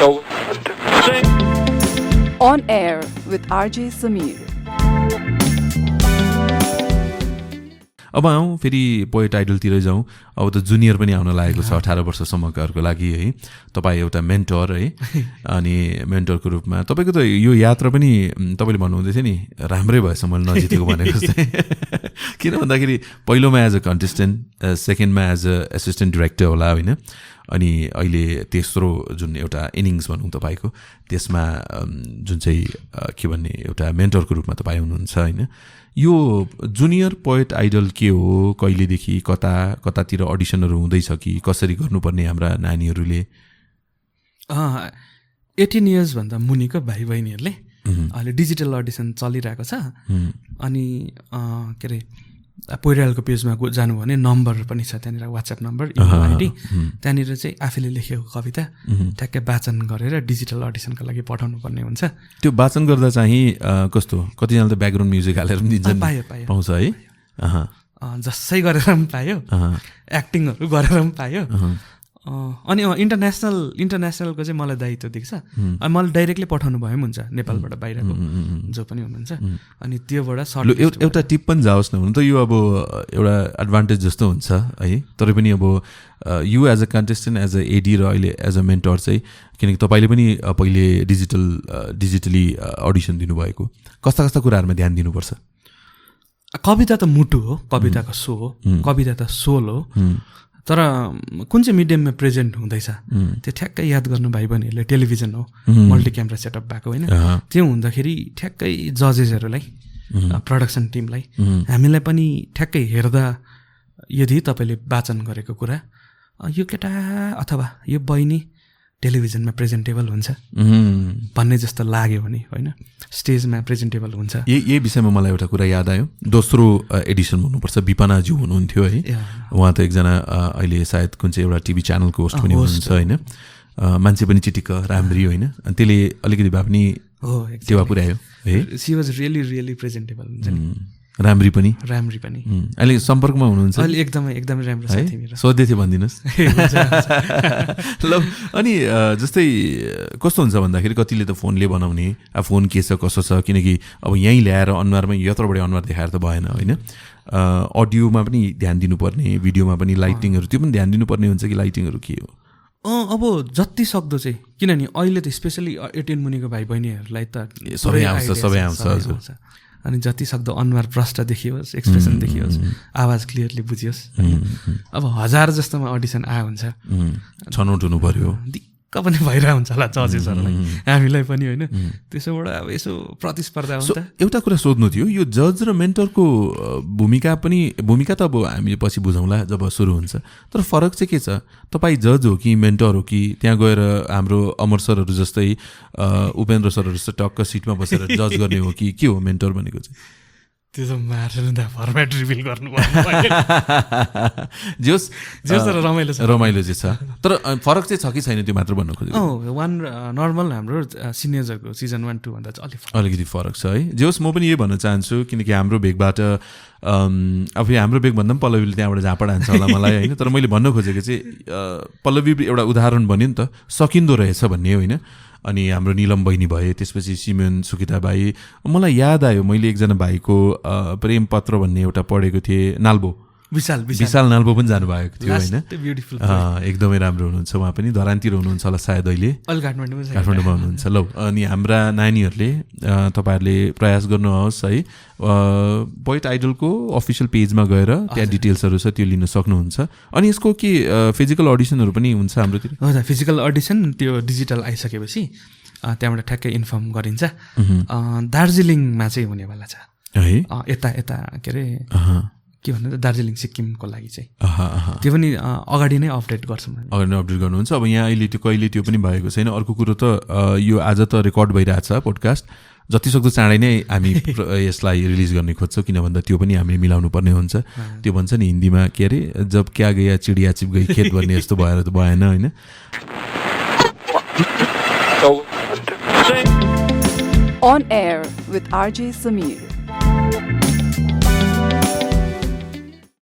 On air with RJ Sameer. अब आउँ फेरि पोएट आइडलतिर जाउँ. अब त जुनियर पनि आउन लागेको छ 18 वर्षसम्मकाहरूको लागि है. तपाईँ एउटा मेन्टर है, अनि मेन्टरको रूपमा तपाईँको त यो यात्रा पनि तपाईँले भन्नुहुँदै थियो नि राम्रै भएछ मैले नजितेको भनेको जस्तै. किन भन्दाखेरि पहिलोमा एज अ कन्टेस्टेन्ट, सेकेन्डमा एज अ एसिस्टेन्ट डिरेक्टर होला होइन, अनि अहिले तेस्रो जुन एउटा इनिङ्स भनौँ तपाईँको, त्यसमा जुन चाहिँ के भन्ने एउटा मेन्टरको रूपमा तपाईँ हुनुहुन्छ होइन. यो जुनियर पोएट आइडल के हो, कहिलेदेखि कतातिर अडिसनहरू हुँदैछ कि कसरी गर्नुपर्ने हाम्रा नानीहरूले? 18 इयर्सभन्दा मुनिको भाइ बहिनीहरूले अहिले डिजिटल अडिसन चलिरहेको छ. अनि के अरे पोइरालको पेजमा जानुभयो भने नम्बर पनि छ त्यहाँनिर, वाट्सएप नम्बर, इमेल आइडी. त्यहाँनिर चाहिँ आफूले लेखेको कविता ठ्याक्कै वाचन गरेर डिजिटल अडिसनको लागि पठाउनु पर्ने हुन्छ. त्यो वाचन गर्दा चाहिँ कस्तो, कतिजना त ब्याकग्राउन्ड म्युजिक हालेर पनि दिन्छ, पाउँछ है, जसै गरेर पनि पायो, एक्टिङहरू गरेर पनि पायो. अनि इन्टरनेसनलको चाहिँ मलाई दायित्व दिएको छ. अनि मलाई डाइरेक्टली पठाउनु भयो पनि हुन्छ नेपालबाट बाहिरको जो पनि हुनुहुन्छ. अनि त्योबाट सर्ट एउटा टिप पनि जाओस् न. हुन त यो अब एउटा एडभान्टेज जस्तो हुन्छ है, तर पनि अब you as a contestant, as a एडी र अहिले एज अ मेन्टर चाहिँ, किनकि तपाईँले पनि पहिले डिजिटली अडिसन दिनुभएको, कस्ता कुराहरूमा ध्यान दिनुपर्छ? कविता त मुटु हो, कविताको सो हो, कविता त सोल हो. तर कुन चाहिँ मिडियममा प्रेजेन्ट हुँदैछ त्यो ठ्याक्कै याद गर्नु भाइ बहिनीहरूले. टेलिभिजन हो, मल्टी क्यामेरा सेटअप भएको होइन, त्यो हुँदाखेरि ठ्याक्कै जजेसहरूलाई, प्रडक्सन टिमलाई, हामीलाई पनि ठ्याक्कै हेर्दा यदि तपाईँले वाचन गरेको कुरा यो केटा अथवा यो बहिनी टेलिभिजनमा प्रेजेन्टेबल हुन्छ भन्ने जस्तो लाग्यो भने होइन, स्टेजमा प्रेजेन्टेबल हुन्छ. यही विषयमा मलाई एउटा कुरा याद आयो. दोस्रो एडिसन हुनुपर्छ, विपनाज्यू हुनुहुन्थ्यो है, उहाँ त एकजना अहिले सायद कुन चाहिँ एउटा टिभी च्यानलको होस्ट पनि हुनुहुन्छ होइन. मान्छे पनि चिटिक्क राम्री होइन, अनि त्यसले अलिकति भए पनि टेवा पुर्यायो है. सी वाज रियली प्रेजेन्टेबल हुन्छ नि, राम्री पनि. अहिले सम्पर्कमा हुनुहुन्छ? अहिले एकदमै राम्रो साथी मेरो. सोध्दै थियो भनिदिनुहोस्. ल, अनि जस्तै कस्तो हुन्छ भन्दाखेरि कतिले त फोनले बनाउने, अब फोन के छ कसो छ, किनकि अब यहीँ ल्याएर अनुहारमा यत्रो बढी अनुहार देखाएर त भएन होइन. अडियोमा पनि ध्यान दिनुपर्ने, भिडियोमा पनि लाइटिङहरू त्यो पनि ध्यान दिनुपर्ने हुन्छ कि लाइटिङहरू के हो? अब जति सक्दो चाहिँ, किनभने अहिले त स्पेसली 18 मुनिको भाइ बहिनीहरूलाई त सबै आउँछ. अनि जति सक्दो अनुहार प्रष्ट देखियोस्, एक्सप्रेसन देखियोस्, आवाज क्लियरली बुझियोस्. अब 1000 जस्तोमा अडिसन आयो हुन्छ, छनौट हुनु पर्यो, दिक्क पनि भइरहेको हुन्छ होला जजेसहरूलाई, हामीलाई पनि होइन. त्यसोबाट अब यसो प्रतिस्पर्धा हुन्छ. एउटा कुरा सोध्नु थियो, यो जज र मेन्टरको भूमिका त अब हामीले पछि बुझौँला जब सुरु हुन्छ, तर फरक चाहिँ के छ? तपाईँ जज हो कि मेन्टर हो कि त्यहाँ गएर हाम्रो अमर सरहरू जस्तै, उपेन्द्र सरहरू जस्तै टक्क सिटमा बसेर जज गर्ने हो कि के हो मेन्टर भनेको चाहिँ? त्यो त मार्नु त फर्मेट रिभिल गर्नु जोस् रमाइलो चाहिँ छ, तर फरक चाहिँ छ कि छैन त्यो मात्र भन्नु खोजेको. नर्मल हाम्रो सिनियर्सहरूको सिजन 1-2 भन्दा चाहिँ अलिकति फरक छ है. जोस् म पनि यही भन्न चाहन्छु, किनकि हाम्रो भेगबाट अब हाम्रो भेग भन्दा पनि पल्लवीले त्यहाँबाट झापड हान्छ होला मलाई होइन, तर मैले भन्न खोजेको चाहिँ पल्लवी एउटा उदाहरण भन्यो नि त, सकिँदो रहेछ भन्ने होइन. अनि हाम्रो निलम बहिनी भए, त्यसपछि सिमेन सुकिता भाइ. मलाई याद आयो मैले एकजना भाइको प्रेम पत्र भन्ने एउटा पढेको थिएँ, नाल्बो विशाल नाल्बो पनि जानुभएको थियो होइन. एकदमै राम्रो हुनुहुन्छ उहाँ पनि, धरानतिर हुनुहुन्छ होला सायद अहिले, काठमाडौँमा हुनुहुन्छ. ल, अनि हाम्रा नानीहरूले तपाईँहरूले प्रयास गर्नुहोस् है, पोएट आइडलको अफिसियल पेजमा गएर त्यहाँ डिटेल्सहरू छ त्यो लिन सक्नुहुन्छ. अनि यसको के फिजिकल अडिसनहरू पनि हुन्छ हाम्रोतिर? हजुर, फिजिकल अडिसन त्यो डिजिटल आइसकेपछि त्यहाँबाट ठ्याक्कै इन्फर्म गरिन्छ. दार्जिलिङमा चाहिँ हुनेवाला छ है, यता के अरे के भन्नु, दार्जिलिङ सिक्किमको लागि चाहिँ त्यो पनि अगाडि नै अपडेट गर्नुहुन्छ. अब यहाँ अहिले त्यो कहिले त्यो पनि भएको छैन. अर्को कुरो त यो आज त रेकर्ड भइरहेछ पोडकास्ट, जतिसक्दो चाँडै नै हामी यसलाई रिलिज गर्ने खोज्छौँ, किन भन्दा त्यो पनि हामीले मिलाउनु पर्ने हुन्छ. त्यो भन्छ नि हिन्दीमा के अरे, जब क्या गया चिडिया चिप गई खेत भन्ने यस्तो भएर त भएन होइन. On air with RJ Sameer.